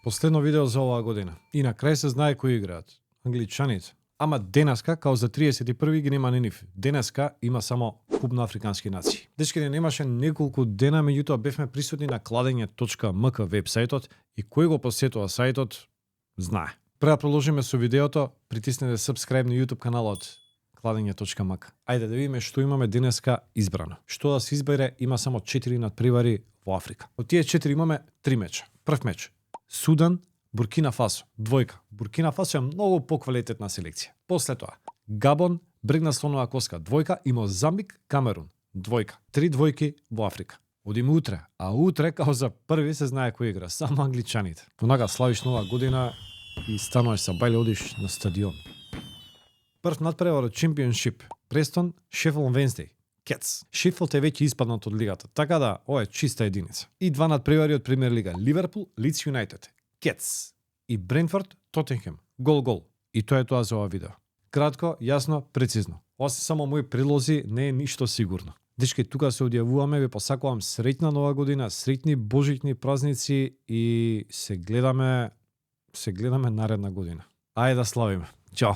Последно видео за оваа година. И на крај се знае кои играат. Англичаните. Ама денеска, као за 31 ги нема ни нив. Денеска има само куп на африкански нации. Дечките немаше неколку дена, меѓутоа бевме присутни на кладење.мк вебсајтот и кој го посетува сајтот, знае. Пред да продолжиме со видеото, притиснете subscribe на YouTube каналот кладење.мк. Ајде да видиме што имаме денеска избрано. Што да се избере, има само 4 надпревари во Африка. Од тие 4 имаме 3 меча. Прв меч Судан, Буркина Фасо, двојка. Буркина Фасо е многу поквалитетна селекција. После тоа, Габон, Брег на слонова коска, двојка, и Мозамбик, Камерун, двојка. 3 двојки во Африка. Одиме утре, а утре, као за први, се знае кој игра, само англичаните. Понага славиш нова година и стануваш са бајле, одиш на стадион. Прв надпревар од Чемпионшип, Престон, Шефилд Венсдеј, Кетс. Шефилд е веќе испаднат од лигата, така да, ова е чиста единица. И два надпревари од Премиер лига, Ливерпул, Лидс Юнайтед, Кетс. И Брентфорд, Тотенхем, гол-гол. И тоа е тоа за ова видео. Кратко, јасно, прецизно. Ова се само мои предлози, не е ништо сигурно. Дечки, тука се одјавуваме, ви посакувам среќна нова година, среќни божитни празници и се гледаме наредна година. Ајде да славиме. Чао.